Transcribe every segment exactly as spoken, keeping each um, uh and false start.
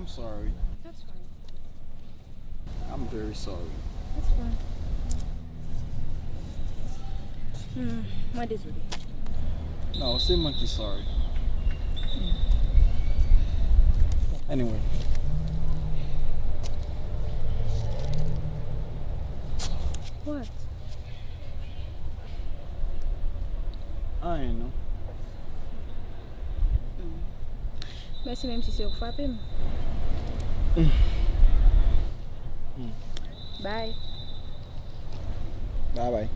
Sorry. That's fine. I'm very sorry. That's fine. Hmm, mwen dezole. No, se mwen ki sorry. Anyway. What? Anyen non. Mèsi, menm si se ou k frape m. Bye. Bye bye.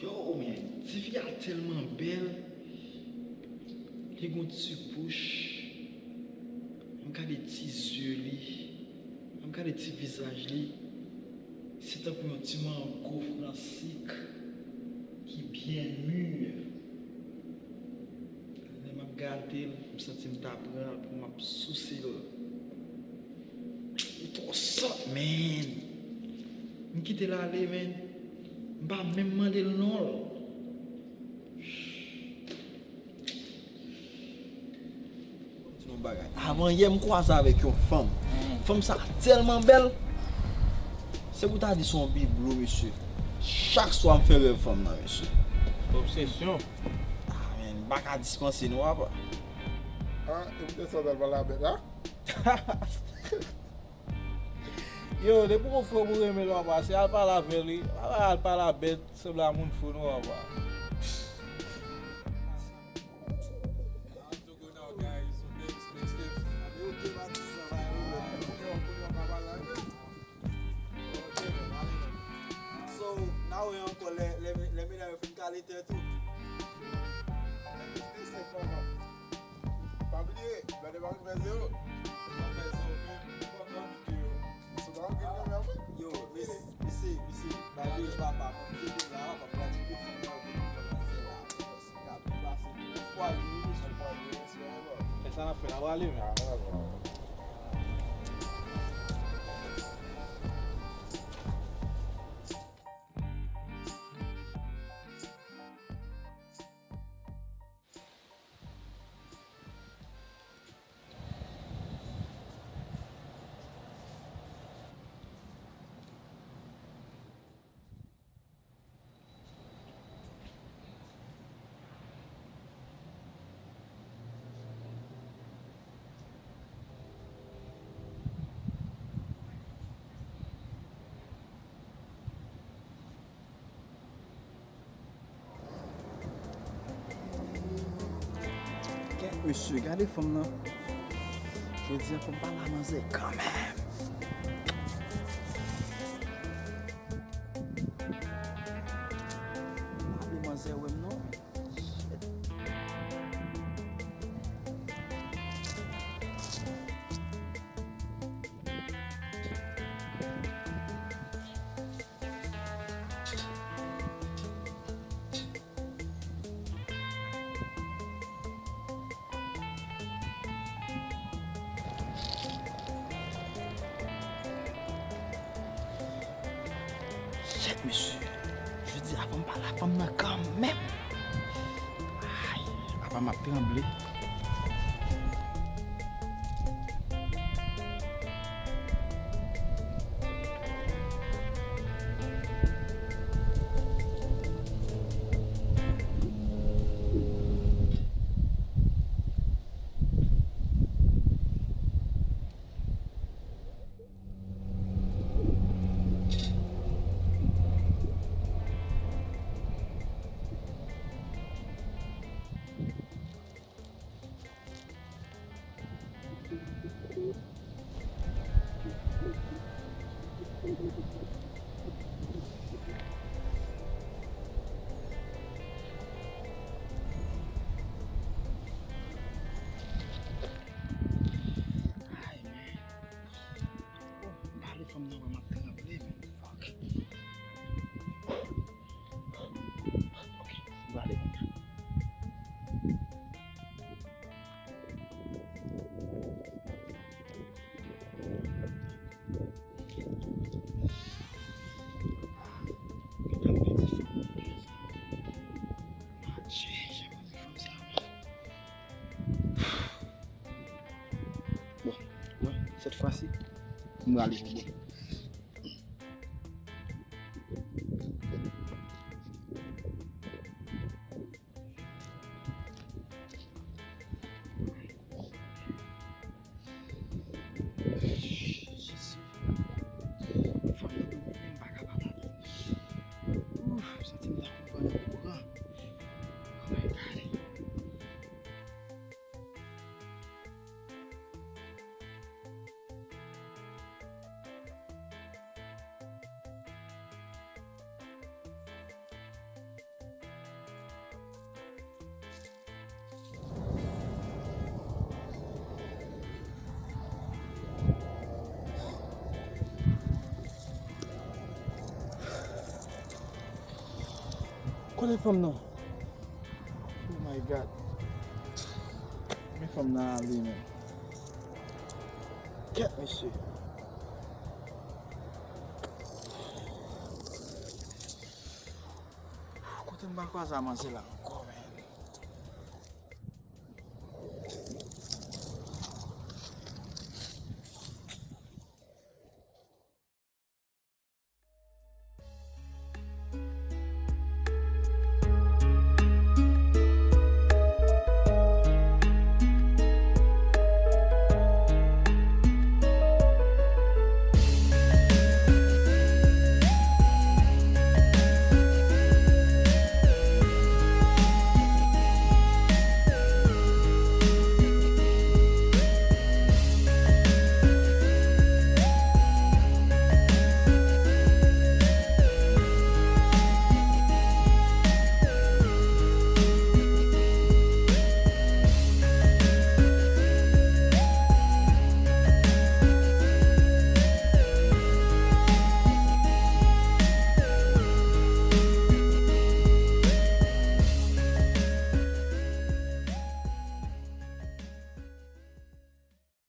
Yo, men, tifi a tèlman bèl. Li gon ti bouch. Ann gade ti zye li. Ann gade ti vizaj li. Se tankou yon ti mango fransik ki byen mi. Lè m ap gade l, m santi m ta pran l pou m ap souse l. Li twò sòt, man. M kite l ale, man. M pa menm mande l non l. Di nou bagay. Avan yè, m kwaze avèk yon fanm. Fanm sa tèlman bèl. Se pou ta di se yon biblo, mesye. Chak swa, m fè rèv fanm nan, mesye. Obsesyon. Ah, man, m pa ka dispanse, non, papa. Ah, e poutèt sa w t al pale a bèt la? Yo, depi w frè w renmen l, papa, se al pale avè li. Pa al pale a bèt, sanble a moun fou, non, papa. So, n a wè ankò lè, lè, lè medam yo fin kale tèt ou. Pa bliye, gade pa vin fè zewo. Pa fè zewo, men, pa pran pike yo. Sou pa vin kanmenm, wi. Yo, mesi, mesi, mesi. Bay bliye papa, mwen kite la, papa, pratike fanm nan, yo te pran manzè la. Fè sa n ap fè la, prale, men. Kèt mesye, gade fanm nan. Jodi a fò m pale a manzè kanmenm. Pa vle manzè wè m non. Shit, mesye. Jodi a fò m pale a fanm nan kanmenm. Ay, apa m ap tranble. Ay, men. Oh, m pale fanm nan wè m ap tranble, men. Fuck. Ok, m prale kounye a. Sèt fwa si, m prale pou bon. Jezi. Fanm nan domine m, m pa kapab. Ouf, m santi m ta konn pran nan kouran. Oh my God. Kote fanm nan? Oh my God. Men fanm nan ale, men. Kèt, mesye. Kote m pral kwaze a manzè la?